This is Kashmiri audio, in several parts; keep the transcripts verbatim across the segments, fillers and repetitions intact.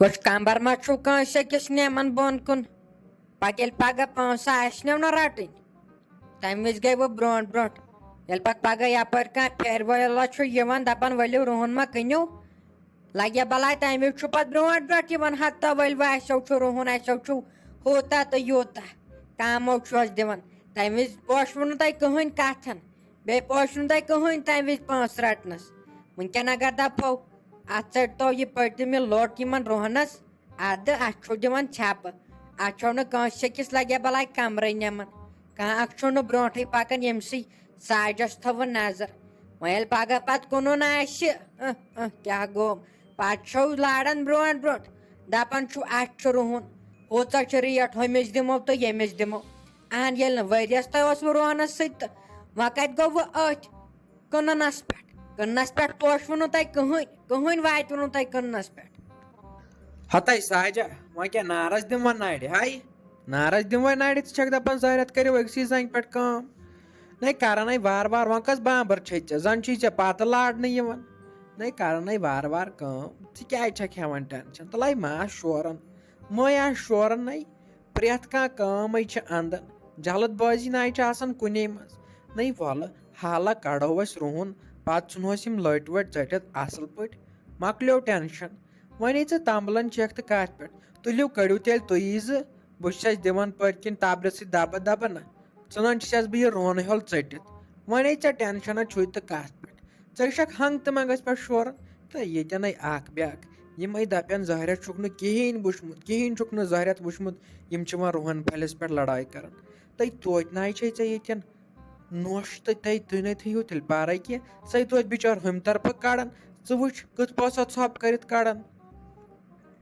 وٕچھ، کمبر ما چھُو کٲنٛسہِ أکِس نیمن بۄن کُن؟ پتہٕ ییٚلہِ پگاہ پونٛسہٕ آسہِ نہٕ نہ رٹٕنۍ، تمہِ وِزِ گٔے وۄنۍ برونٛٹھ برونٛٹھ۔ ییٚلہِ پتہٕ پگاہ یپٲرۍ کانٛہہ پھیرِ وٲلا چھُ یِوان دپان، "ؤلِو رُہُن ما کٕنِو"، لگہِ بلاے تمہِ وِزِ چھُ پتہٕ برونٛٹھ برونٛٹھ یِوان، "ہتا ؤلِو، اسیو چھُ رُہُن، اسیو چھُ ہوٗتاہ تہٕ یوٗتاہ، کمو چھُ اَسہِ دِوان"۔ تمہِ وِزِ پوشوٕ نہٕ تۄہہِ کٕہٕنۍ کتھن، بیٚیہِ پوشوٕ نہٕ تۄہہِ کٕہٕنۍ تمہِ وِزِ پونٛسہٕ رٹنس۔ وٕنکیٚن اگر دپو، اتھ ژٔٹۍ تو یہِ پٔتمہِ لوٚٹ یِمن رُہنس، ادٕ اتھ چھُو دِوان ژھٮ۪پہٕ۔ اتھ چھُو نہٕ کٲنٛسہِ أکِس لگیا بلاے کمرٕے نِمن۔ کانٛہہ اکھ چھُو نہٕ برونٛٹھٕے پکان، ییٚمسٕے ساجس تھٲوٕن نظر۔ وۄنۍ ییٚلہِ پگاہ پتہٕ کٕنُن آسہِ، اہ، اہ، کیٛاہ گوٚو؟ پتہٕ چھُو لاران برونٛٹھ برونٛٹھ، دپان چھُو، "اتھ چھُ رُہُن، ہُژا چھِ ریٹ، ہُمِس دِمو تہٕ ییٚمِس دِمو۔" اہن، ییٚلہِ نہٕ ؤریس تۄہہِ اوسوٕ رُہنس سۭتۍ تہٕ وۄنۍ کتہِ گوٚو وۄنۍ أتھۍ کٕننس پٮ۪ٹھ؟ کٕننس پٮ۪ٹھ پوشوٕ نہٕ تۄہہِ کٕہٕنۍ، کٕہٕنۍ واتوٕ نہٕ تۄہہِ کٕننس پٮ۪ٹھ۔ ہتے ساجا، وۄنۍ کیٛاہ نارس دِمہٕ وۄنۍ نرِ؟ ہاے، نارس دِمہٕ وۄنۍ نرِ؟ ژٕ چھکھ دپان زہرٮ۪تھ کٔرِو أکسٕے زنگہِ پٮ۪ٹھ کٲم؟ نے کران ہے وارٕ وارٕ، وۄنۍ کۄس بامبر چھے ژےٚ؟ زن چھُے ژےٚ پتہٕ لارنہٕ یِوان۔ نے کران ہے وارٕ وارٕ کٲم، ژٕ کیٛازِ چھکھ ہٮ۪وان ٹینشن؟ تہٕ لے ما آس شورن، مے آس شورن نے۔ پرٛٮ۪تھ کانٛہہ کٲمٕے چھِ اندن، جلد بٲزی ناے چھِ آسان کُنے منٛز۔ نے وَلہٕ، حالہ کڑو أسۍ رُہُن، پتہٕ ژھٕنوس یِم لٔٹۍ ؤٹۍ ژٔٹِتھ اصل پٲٹھۍ، مۄکلیو ٹینشن۔ وۄنۍ ژٕ تمبلن چھکھ تہٕ کتھ پٮ۪ٹھ؟ تُلِو کٔڑِو تیٚلہِ تُہی زٕ، بہٕ چھُسس دِوان پٔتۍ کِنۍ تبرِ سۭتۍ دبہٕ دبہٕ نہ، ژٕنان چھُسس بہٕ یہِ رُہنہٕ ہیوٚل ژٔٹِتھ۔ وۄنۍ ژےٚ ٹینشن چھُے تہٕ کتھ پٮ۪ٹھ؟ ژےٚ چھکھ ہنگ تہٕ منگس پٮ۪ٹھ شوران۔ تہٕ ییٚتٮ۪ن ہے اکھ بیاکھ، یِم ہے دپن زہرٮ۪تھ چھُکھ نہٕ کِہیٖنۍ وٕچھمُت، کِہیٖنۍ چھُکھ نہٕ زہرٮ۪تھ وٕچھمُت، یِم چھِ وۄنۍ رُہن پھلِس پٮ۪ٹھ لڑایہِ کران۔ تہٕ توتہِ نہ چھے ژےٚ ییٚتٮ۪ن نوش تہٕ تَے تُہۍ نَے تھٲیِو تیٚلہِ پارَے کینٛہہ۔ سَے توتہِ بِچار ہُمہِ طرفہٕ کَڑان۔ ژٕ وٕچھ کِتھ پٲٹھۍ سۄ ژھۄپہٕ کٔرِتھ کَڑان۔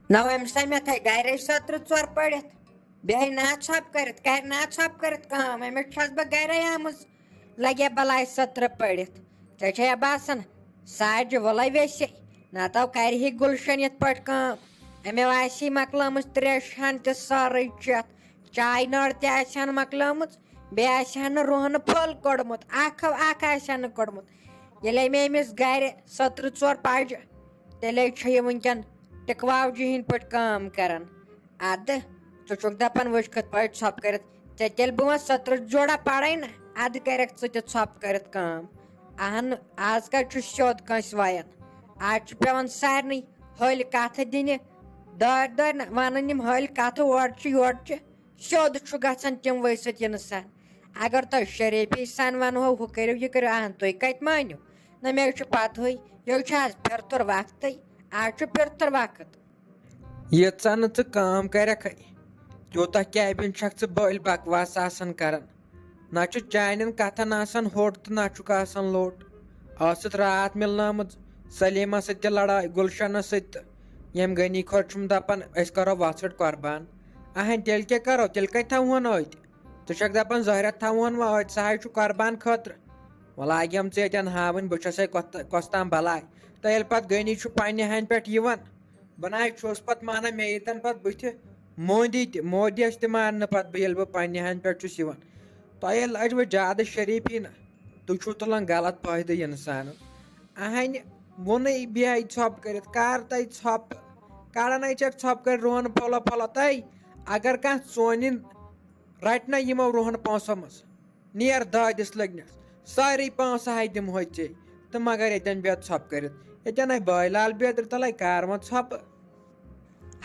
نہ أمۍ سا مےٚ تھٲے گَرے سٔترٕ ژور پٔرِتھ۔ بیٚیہِ نا ژھۄپہٕ کٔرِتھ، کَرِ نا ژھۄپہٕ کٔرِتھ کٲم۔ أمِس چھَس بہٕ گَرے آمٕژ۔ لَگے بَلاے سٔترٕ پٔرِتھ۔ ژےٚ چھےٚ باسان ساجہِ وَلَے ویسے؟ نَتہٕ کَرِ ہے گُلشَن یِتھ پٲٹھۍ کٲم۔ أمۍ آسہِ ہے مۄکلٲمٕژ ترٛیش ہَن تہِ سٲرٕے چٮ۪تھ۔ چاے نٔر تہِ آسہِ ہَن مۄکلٲمٕژ۔ بیٚیہِ آسہِ ہا نہٕ رُہنہٕ پھوٚل کوٚڑمُت، اکھ ہو اکھ آسہِ ہا نہٕ کوٚڑمُت۔ ییٚلے مےٚ أمِس گرِ سٔترٕ ژور پاجہِ، تیٚلے چھےٚ یہِ وٕنکیٚن ٹِکواوجہِ ہِنٛدۍ پٲٹھۍ کٲم کران۔ اَدٕ ژٕ چھُکھ دَپان وٕچھ کِتھ پٲٹھۍ ژھۄپہٕ کٔرِتھ، ژےٚ تیٚلہِ بہٕ وۄنۍ سٔترٕ جوڑا پَرَے نہ، اَدٕ کَرٮ۪کھ ژٕ تہِ ژھۄپہٕ کٔرِتھ کٲم۔ اہن، آز کَتہِ چھُ سیوٚد کٲنٛسہِ وَیان؟ آز چھُ پٮ۪وان سارنٕے ۂلۍ کَتھٕ دِنہِ، دٲرۍ دٲرۍ نہ وَنان یِم ۂلۍ کَتھٕ، اورٕ چھِ یورٕ چھِ۔ سیوٚد چھُ گژھان تِم ؤسِتھ اِنسان۔ اگر تۄہہِ شریٖفی سان وَنہو، ہُہ کٔرِو، یہِ کٔرِو، اہن، تُہۍ کَتہِ مٲنِو؟ نہ، مےٚ چھُ پَتہٕے، یہِ چھُ آز پھِرتُر وقتٕے، آز چھُ پھِرتُر وقت۔ ییٖژاہ نہٕ ژٕ کٲم کَرٮ۪کھَے، تیوٗتاہ کیٛابِن چھَکھ ژٕ بٔلۍ بکواس آسان کَران۔ نہ چھُ چانٮ۪ن کَتھَن آسان ہوٚٹ تہٕ نہ چھُکھ آسان لوٚٹ۔ ٲسٕتھ راتھ مِلنٲمٕژ سلیٖمَس سۭتۍ تہِ لڑٲے، گُلشَنَس سۭتۍ تہٕ۔ ییٚمہِ غنی کھۄر چھُم دَپان، "أسۍ کَرو وَژھٕڑ قۄربان۔" اہن، تیٚلہِ کیٛاہ کَرو؟ تیٚلہِ کَتہِ تھاوہون أتۍ؟ ژٕ چھَکھ دَپان زہرٮ۪تھ تھاوہون وۄنۍ أتۍ، سُہ ہاے چھُ قۄربان خٲطرٕ۔ وۄنۍ لاگٮ۪م ژٕ ییٚتٮ۪ن ہاوٕنۍ، بہٕ چھَسے کۄس تا-، کۄس تام بَلاے۔ تہٕ ییٚلہِ پَتہٕ غنی چھُ پنٛنہِ ہَنہِ پٮ۪ٹھ یِوان، بہٕ نَے چھُس پَتہٕ مانان، مےٚ ییٖتَن پَتہٕ بٕتھِ موندی تہِ، مودیَس تہِ ماننہٕ پَتہٕ بہٕ، ییٚلہِ بہٕ پنٛنہِ ہَنہِ پٮ۪ٹھ چھُس یِوان۔ تۄہہِ لَجوٕ زیادٕ شریٖفی نہ، تُہۍ چھُو تُلان غلط فٲیدٕ اِنسانَن۔ اہنہِ ووٚنُے بیٚیہِ ژھۄپہٕ کٔرِتھ، کر تۄہہِ ژھۄپہٕ؟ کڑان ہے چھکھ ژھۄپہٕ کٔرِتھ رُہن پھوٚلہ پھوٚلہ تۄہہِ۔ اگر کانٛہہ ژونہِ رٹہِ نہ یِمو رُہن پونٛسو منٛز، نیر دٲدِس لٔگنس، سٲری پونٛسہٕ ہے دِمہوے ژےٚ۔ تہٕ مگر ییٚتٮ۪ن بیٚہہ ژھۄپہٕ کٔرِتھ، ییٚتٮ۪ن ہے بٲے لال بیترِ تلے کاروان ژھۄپہٕ۔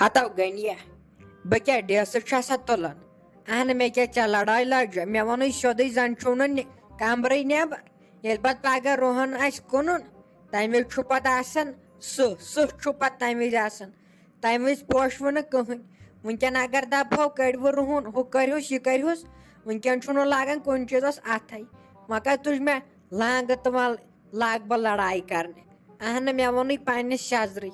ہتو غنیہ، بہٕ کیٛاہ ڈیسہٕ چھسا تُلان؟ اہنہٕ، مےٚ کیٛاہ ژےٚ لڑٲے لٲجہ؟ مےٚ ووٚنُے سیوٚدُے، زن چھُو نہٕ نِ-، کمرٕے نٮ۪بر۔ ییٚلہِ پتہٕ پگاہ رُہن آسہِ کٕنُن، تمہِ وِزِ چھُ پتہٕ آسان سٕہہ، سٕہہ چھُ پتہٕ تمہِ وِزِ آسان۔ تمہِ وِزِ پوشوٕ نہٕ کٕہٕنۍ۔ وٕنکیٚن اگر دپہو، کٔڑوٕ رُہن، ہُہ کٔرہُس، یہِ کٔرہُس، وٕنکیٚن چھُنہٕ لاگان کُنہِ چیٖزس اتھے۔ وۄنۍ کتہِ تُج مےٚ لانٛگہٕ تہٕ وۄنۍ لاگہٕ بہٕ لڑایہِ کرنہِ؟ اہنہٕ، مےٚ ووٚنُے پننِس شزرٕے،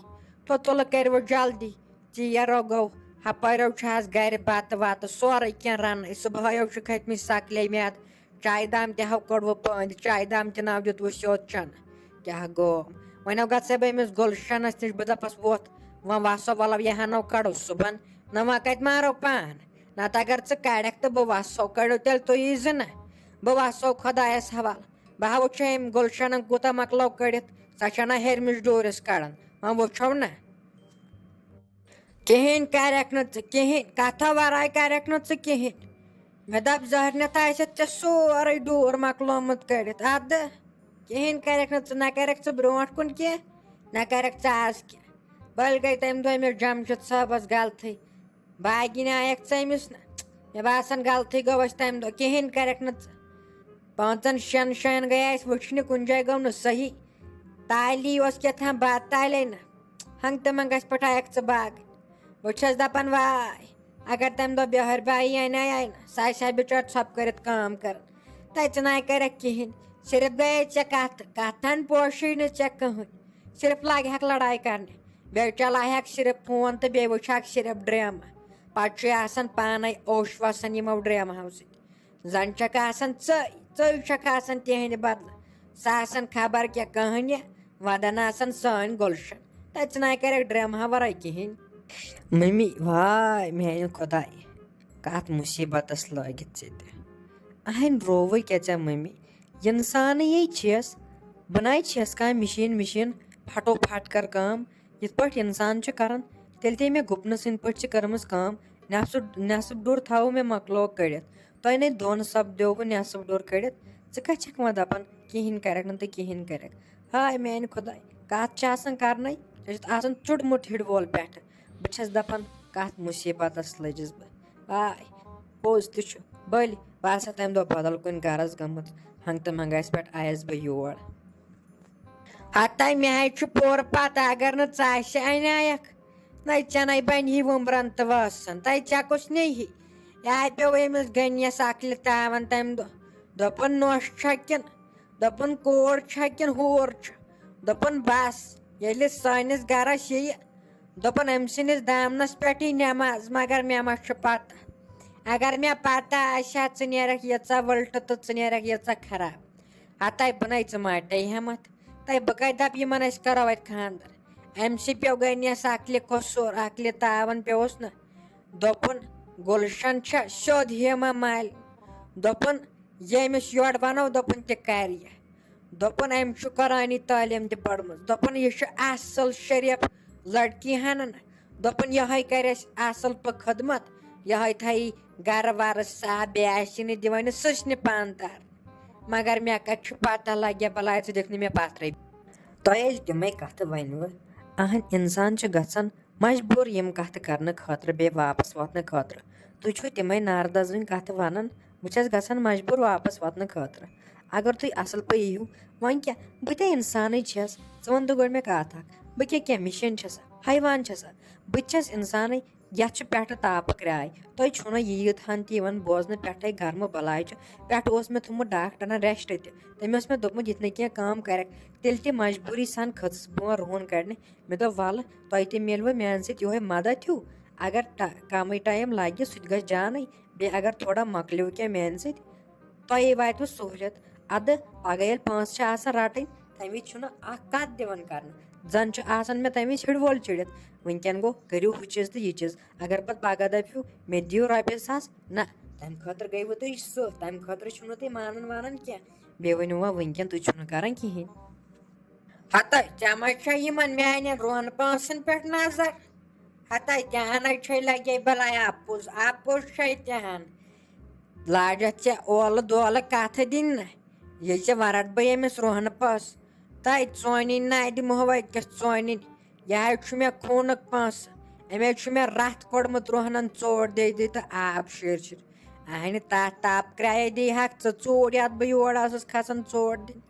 تو تُلہٕ کٔرِو جلدی۔ ژیٖرو گوٚو، ہپٲرٮ۪و چھِ آز گرِ بتہٕ وتہٕ سورُے کینٛہہ رننَے۔ صُبحٲیو چھِ کھٔتمٕتۍ سکلے میادٕ، چایہِ دام تہِ ہاو کوٚڑوٕ پٲنٛدِ، چایہِ دام تہِ ناو دیُتوٕ سیوٚد چنہٕ۔ کیٛاہ گوٚو؟ وۄنۍ گژھے بہٕ أمِس گُلشنس نِش، بہٕ دپس، وۄتھ، وۄنۍ وسو، ولو یہِ ہنو کڑو صُبحن، نہ وۄنۍ کتہِ مارو پان؟ نتہٕ اگر ژٕ کڑکھ تہٕ بہٕ وسو، کڑو تیٚلہِ تُہی زٕ نہ، بہٕ وسو خۄدایس حوالہٕ۔ بہٕ ہا وٕچھے أمۍ گُلشنن کوٗتاہ مۄکلو کٔڑِتھ، سۄ چھےٚ نہ ہیٚرمِس ڈوٗرِس کڑان، وۄنۍ وٕچھو نہ۔ کِہیٖنۍ کَرٮ۪کھ نہٕ ژٕ، کِہیٖنۍ، کَتھو وَرٲے کَرٮ۪کھ نہٕ ژٕ کِہیٖنۍ۔ مےٚ دوٚپ، زہرنِتھ آسٮ۪تھ ژےٚ سورُے ڈوٗر مۄکلومُت کٔڑِتھ۔ اَدٕ کِہیٖنۍ کَرٮ۪کھ نہٕ ژٕ، نہ کَرٮ۪کھ ژٕ برونٛٹھ کُن کینٛہہ، نہ کَرٮ۪کھ ژٕ آز کینٛہہ۔ بٔلۍ گٔے تَمہِ دۄہ أمِس جَمشیٖد صٲبَس غلطی۔ باقی نہ آیَکھ ژٕ أمِس نہٕ۔ مےٚ باسان، غلطی گوٚو اَسہِ تَمہِ دۄہ، کِہیٖنۍ کَرٮ۪کھ نہٕ ژٕ۔ پانٛژَن شٮ۪ن جایَن گٔے اَسہِ وٕچھنہِ، کُنہِ جایہِ گوٚو نہٕ صحیح۔ تالی اوس کیٛاہ تام بَتہٕ تالے نہٕ۔ ہنٛگتہٕ منٛگَس پٮ۪ٹھ آیَکھ ژٕ باغ۔ بہٕ چھَس دَپان، واے، اگر تَمہِ دۄہ بِہٲرۍ بایی اَنے آے نہٕ، سُہ آسہِ ہا بِچور ژھۄپہٕ کٔرِتھ کٲم کَران۔ تَتہِ نَے کَرٮ۪کھ کِہیٖنۍ۔ صرف گٔیے ژےٚ کَتھ، کَتھَن پوشی نہٕ ژےٚ کٕہٕنۍ۔ صرف لاگہِ ہَکھ لڑاے کَرنہِ۔ بیٚیہِ چلاوِ ہَکھ صرف فون تہٕ بیٚیہِ وٕچھِ ہَکھ صرف ڈرامہٕ۔ پَتہٕ چھُے آسان پانَے اوش وَسان یِمو ڈرامہٕ ہاو سۭتۍ۔ زَن چھَکھ آسان ژٔے، ژٔے چھَکھ آسان تِہِنٛدِ بدلہٕ۔ سۄ آسان خبر کیٛاہ کٕہٕنۍ، وَدان آسان سٲنۍ گُلشن۔ تَتہِ نَے کَرٮ۪کھ ڈرامہٕ ہا وَرٲے کِہیٖنۍ۔ مٔمی، واے میٛانہِ خۄدایہِ، کَتھ مُصیٖبتَس لٲگِتھ ژےٚ تہِ۔ اَہَنۍ رووٕے کیٛاہ ژےٚ مٔمی؟ اِنسانٕے یے چھِس، بہٕ نَے چھِس کانٛہہ مِشیٖن، مِشیٖن، پھٹو پھٹ کَر کٲم۔ یِتھ پٲٹھۍ اِنسان چھُ کَران، تیٚلہِ تہِ مےٚ گُپنہٕ سٕنٛدۍ پٲٹھۍ چھِ کٔرمٕژ کٲم۔ نٮ۪صٕف، نٮ۪صٕف ڈوٗر تھاوو مےٚ مۄکلوو کٔڑِتھ۔ تۄہہِ نے دۄن سپدیووٕ نٮ۪صٕف ڈوٗر کٔڑِتھ۔ ژٕ کَتہِ چھَکھ وۄنۍ دَپان، کِہیٖنۍ کَرٮ۪کھ نہٕ تہٕ کِہیٖنۍ کَرٮ۪کھ؟ ہاے میٛانہِ خۄداے، کَتھ چھِ آسان کَرنَے؟ ژےٚ چھُتھ آسان ژوٚٹمُت ہِڈوول پٮ۪ٹھٕ۔ بہٕ چھَس دَپان، کَتھ مُصیٖبتَس لٔجِس بہٕ۔ آے، پوٚز تہِ چھُ۔ بٔلۍ، بہٕ آسہٕ ہا تَمہِ دۄہ بدل کُنہِ غرض گٔمٕژ، ہنٛگتہٕ منٛگَس پٮ۪ٹھ آیَس بہٕ یور۔ ہتاے، مےٚ حظ چھُ پوٗرٕ پتہ، اگر نہٕ ژٕ آسہِ عنایکھ، نَے ژےٚ نَے بَنہِ ہی وُمبرَن تہٕ وٲسَن، تَے ژےٚ کُس نیہِ ہی؟ یہِ ہا پیوٚو أمِس غنیَس عقلہِ تاوَن تَمہِ دۄہ۔ دوٚپُن، نۄش چھا کِنہٕ؟ دوٚپُن، کوٗر چھا کِنہٕ ہوٗر چھُ؟ دوٚپُن، بَس، ییٚلہِ سٲنِس گَرَس یِیہِ، دوٚپُن، أمۍ سٕنٛدِس دامنَس پٮ۪ٹھ یی نٮ۪ماز، مگر مےٚ ما چھُ پَتہ۔ اگر مےٚ پَتہ آسہِ ہا، ژٕ نیرَکھ ییٖژاہ وٕلٹہٕ تہٕ ژٕ نیرَکھ ییٖژاہ خراب۔ ہتاے بنٲے ژٕ ماٹے ہٮ۪متھ۔ تَے بہٕ کَتہِ دَپہٕ یِمَن أسۍ کَرو اَتہِ خانٛدر؟ أمۍ سٕے پیوٚو غنیَس عقلہِ قصوٗر، عقلہِ تاوَن پیوٚوُس نہ۔ دوٚپُن، گُلشن چھےٚ سیوٚد ہیما مالِنۍ۔ دوٚپُن، ییٚمِس یورٕ وَنو، دوٚپُن، تہِ کَرِ یہِ۔ دوٚپُن، أمۍ چھُ قرآنی تعلیٖم تہِ پٔرمٕژ۔ دوٚپُن، یہِ چھُ اَصٕل شریٖف لڑکی ہَن نہ۔ دوٚپُن، یِہوٚے کَرِ اَسہِ اَصٕل پٲٹھۍ خدمت، یِہوٚے تھایہِ گَرٕ وَرٕ صاف، بیٚیہِ آسہِ نہٕ دِوان یہِ سٕژنہِ پانہٕ تار۔ مگر مےٚ کَتہِ چھُ پَتہ لَگہِ بَلاے، ژٕ دِکھ نہٕ مےٚ پَتھ رۄپیہِ۔ تۄہہِ ییٚلہِ تِمَے کَتھٕ ؤنوٕ، اَہَن اِنسان چھُ گژھان مجبوٗر یِم کَتھٕ کَرنہٕ خٲطرٕ، بیٚیہِ واپَس واتنہٕ خٲطرٕ۔ تُہۍ چھُو تِمَے ناردَزوٕنۍ کَتھٕ وَنان۔ بہٕ چھَس گژھان مجبوٗر واپَس واتنہٕ خٲطرٕ۔ اگر تُہۍ اَصٕل پٲٹھۍ یِیِو، وۄنۍ کیٛاہ، بہٕ تہِ اِنسانٕے چھَس۔ ژٕ وَن تہٕ گۄڈٕ مےٚ کَتھ اَکھ، بہٕ کیٛاہ، کینٛہہ مِشیٖن چھَسا، حیوان چھَسا؟ بہٕ تہِ چھَس اِنسانٕے، یَتھ چھِ پٮ۪ٹھٕ تاپہٕ کرٛاے۔ تۄہہِ چھُو نہ یہِ ییٖژ ہَن تہِ یِوان بوزنہٕ، پٮ۪ٹھَے گرمہٕ بَلاے چھُ۔ پٮ۪ٹھٕ اوس مےٚ تھوٚمُت ڈاکٹرَن rest تہِ۔ تٔمۍ اوس مےٚ دوٚپمُت، یِتھ نہٕ کینٛہہ کٲم کَرٮ۪کھ، تیٚلہِ تہِ مجبوٗری سان کھٔژٕس بہٕ وۄنۍ رُہُن کَڑنہِ۔ مےٚ دوٚپ، وَلہٕ، تۄہہِ تہِ میلوٕ میٛانہِ سۭتۍ یِہوٚے مَدَد ہیوٗ۔ اگر ٹا-، کَمٕے time لَگہِ، سُہ تہِ گژھِ جانٕے۔ بیٚیہِ اگر تھوڑا مۄکلیو کینٛہہ میٛانہِ سۭتۍ، تۄہے واتوٕ سہوٗلیت۔ اَدٕ پَگاہ ییٚلہِ پونٛسہٕ چھِ آسان رَٹٕنۍ، تَمہِ وِزِ چھُنہٕ اَکھ کَتھ دِوان کَرنہٕ۔ زَن چھُ آسان مےٚ تَمہِ وِزِ ہِڑوول چِڑِتھ۔ وٕنۍکٮ۪ن گوٚو، کٔرِو ہُہ چیٖز تہٕ یہِ چیٖز۔ اگر پَتہٕ پَگاہ دَپِو، مےٚ دِیِو رۄپیہِ ساس، نہ، تَمہِ خٲطرٕ گٔیوٕ تُہۍ سٕہہ، تَمہِ خٲطرٕ چھُو نہٕ تُہۍ مانان وانان کینٛہہ۔ بیٚیہِ ؤنِو وۄنۍ وٕنۍکٮ۪ن تُہۍ چھُو نہٕ کَران کِہیٖنۍ۔ ہتاے، ژےٚ ما چھےٚ یِمن میانٮ۪ن رۄہن پانٛژن پٮ۪ٹھ نظر؟ ہتاے، تہِ ہناے چھے لگے بلاے اپُز، اپُز چھے تہِ ہن۔ لاجتھ ژےٚ اولہٕ دولہٕ کتھٕ دِنۍ نہ، ییٚلہِ ژےٚ ورٹ بہٕ ییٚمِس رۄہنہٕ پٲس۔ تَے ژونِنۍ نہ دِمہو أکِس ژونِنۍ، یہِ حظ چھُ مےٚ خوٗنُک پونٛسہٕ، أمۍ حظ چھُ مےٚ رتھ کوٚڑمُت رۄہنن ژوٹ دے دے تہٕ آب شیٖر شیٖر۔ اہنہِ تتھ تاپہٕ کرایے دی ہکھ ژٕ ژوٗر یتھ بہٕ یور ٲسٕس کھسان ژوٹ دِنہِ۔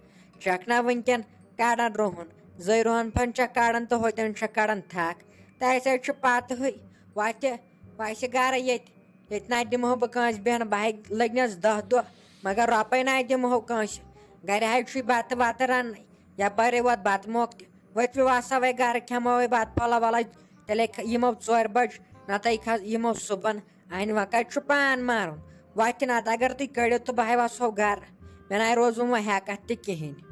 چھکھ نا وٕنکٮ۪ن کڑان رُہُن؟ زٔے رُہُن پھٔلۍ چھکھ کڑان تہٕ ہوٚتٮ۪ن چھکھ کڑان تھکھ۔ تہٕ اسہِ حظ چھُ پتہٕے۔ وتہِ، وسہِ گرٕ ییٚتہِ۔ ییٚتہِ نہ دِمہو بہٕ کٲنٛسہِ بیٚہنہٕ، بہٕ ہاے لٔگنس دَہ دۄہ، مگر رۄپے نہ دِمہو کٲنٛسہِ۔ گرِ حظ چھُے بتہٕ وتہٕ رننَے، یپٲرۍ ووت بتہٕ موقعہٕ تہِ۔ ؤتھِو وسا وۄنۍ گرٕ، کھٮ۪مو وۄنۍ بتہٕ پھوٚلہ وۄلہ، تیٚلے کھ-، یِمو ژورِ بجہِ، نتہٕ کھس-، یِمو صُبحن۔ اہنہِ وۄنۍ کتہِ چھُ پان مارُن؟ وۄتھِ نتہٕ اگر تُہۍ کٔڑِو تہٕ بہٕ ہاے وسہو گرٕ۔ مےٚ ناے روزُن وۄنۍ ہٮ۪کتھ تہِ کِہیٖنۍ۔